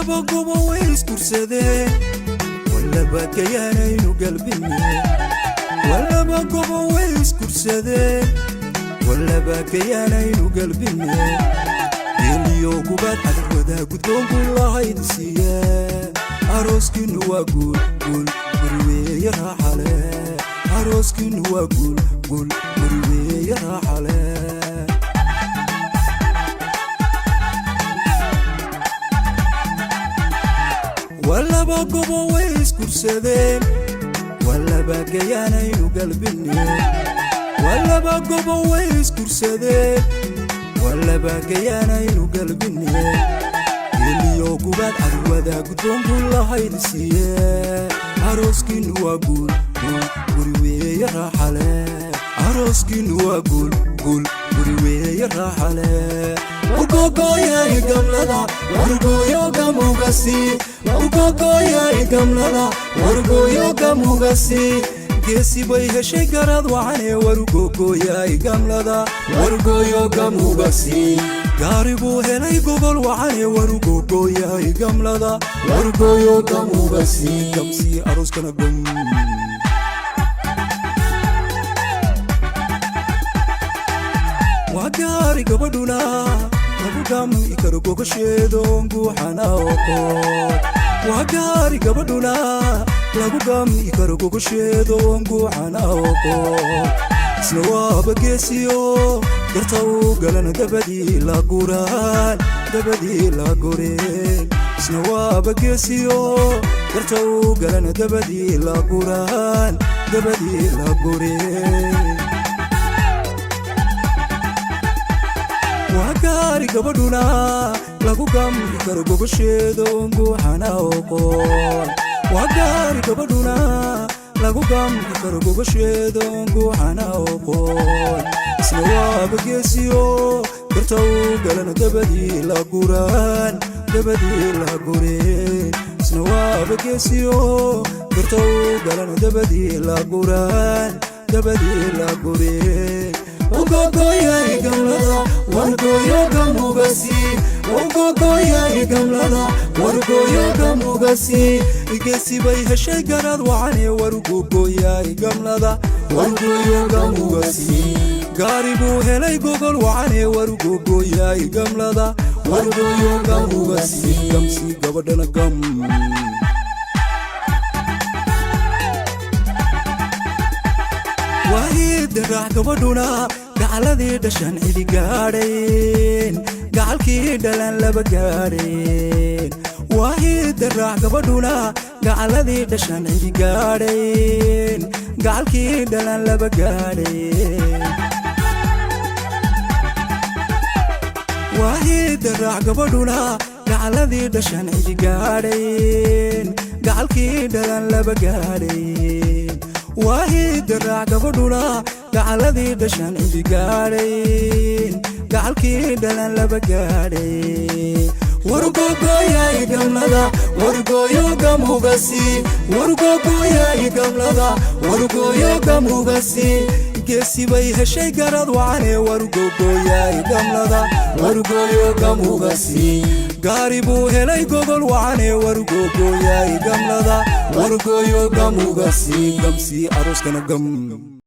Laba gobo way iskursadeen, walaba gayaanaynu galbine. Walaba gobo way iskursadeen, walaba gayaanaynu galbine. Geeliyo gubaad cadwadaa guddoonku lahayd siiye. Arooskiinu waa guul, guul guriweeye raaxale. Arooskiinu waa guul, guul guriweeye raaxale. Walaba gobo way iskursadeen, walaba gayaanaynu galbine. Walaba gobo way iskursadeen, walaba gayaanaynu galbine. Geeliyo gubaad cadwada guddoonku lahayd siiye. Arooskiinu waa guul, guul guriweeye raaxale. Arooskiinu waa guul, guul guriweeye raaxale. Ugogoyay gamlada, wargooyo gamugasi. Ugogoyay gamlada, wargooyo gamugasi. Geesi bay heshay garad wacane. Warugogooyay gamlada, wargooyo gamugasi. Gaari buu helay gogol wacane. Warugogooyay gamlada, wargooyo gamugasi. Gamsii arooskana gom. Waa gaari gabadhuna lagu gami karo gogasheedo guuxana oqoon. Waa gaari gabadhuna lagu gami karo gogasheedo guuxana oqoon. Isna waaba geesiyo garta uu galana dabadii la guraan, dabadii la gureen. Isna waaba geesiyo garta uu galana dabadii la guraan, dabadii la gureen. Waa gaari gabadhuna lagu gami karo gogasheedo guuxana oqoon. Waa gaari gabadhuna lagu gami karo gogasheedo guuxana oqoon. Isna waaba geesiyo garta uu galana dabadii la guraan, dabadii la gureen. Isna waaba geesiyo garta uu galana dabadii la guraan, dabadii la gureen. Ugogoyay gamlada, wargooyo gamugasi. Ugogoyay gamlada, wargooyo gamugasi. Geesi bay heshay garad wacane. Warugogooyay gamlada, wargooyo gamugasi. Gaari buu helay gogol wacane. Warugogooyay gamlada, wargooyo gamugasi. Gamsi gabadhana gam. Waahii diraac gabadhuna gacaladii dhashan cidi gaadhayn, gacalkii dhalan laba gaadhayn. Waahii diraac gabadhuna gacaladii dhashan cidi gaadhayn, gacalkii dhalan laba gaadhayn. Waahii diraac gabadhuna gacaladii dhashan cidi gaadhayn, gacalkii dhalan laba gaadhayn. Waahii diraac gabadhuna gacaladii dhashan cidi gaadhayn, gacalkii dhalan laba gaadhayn. Wargogoyay gamlada, wargooyo gamugasi. Wargogoyay gamlada, wargooyo gamugasi. Geesi bay heshay garad wacane. Wargogoyay gamlada, wargooyo gamugasi. Gaari buu helay gogol wacane. Wargogoyay gamlada, wargooyo gamugasi. Gamsii arooskana gam.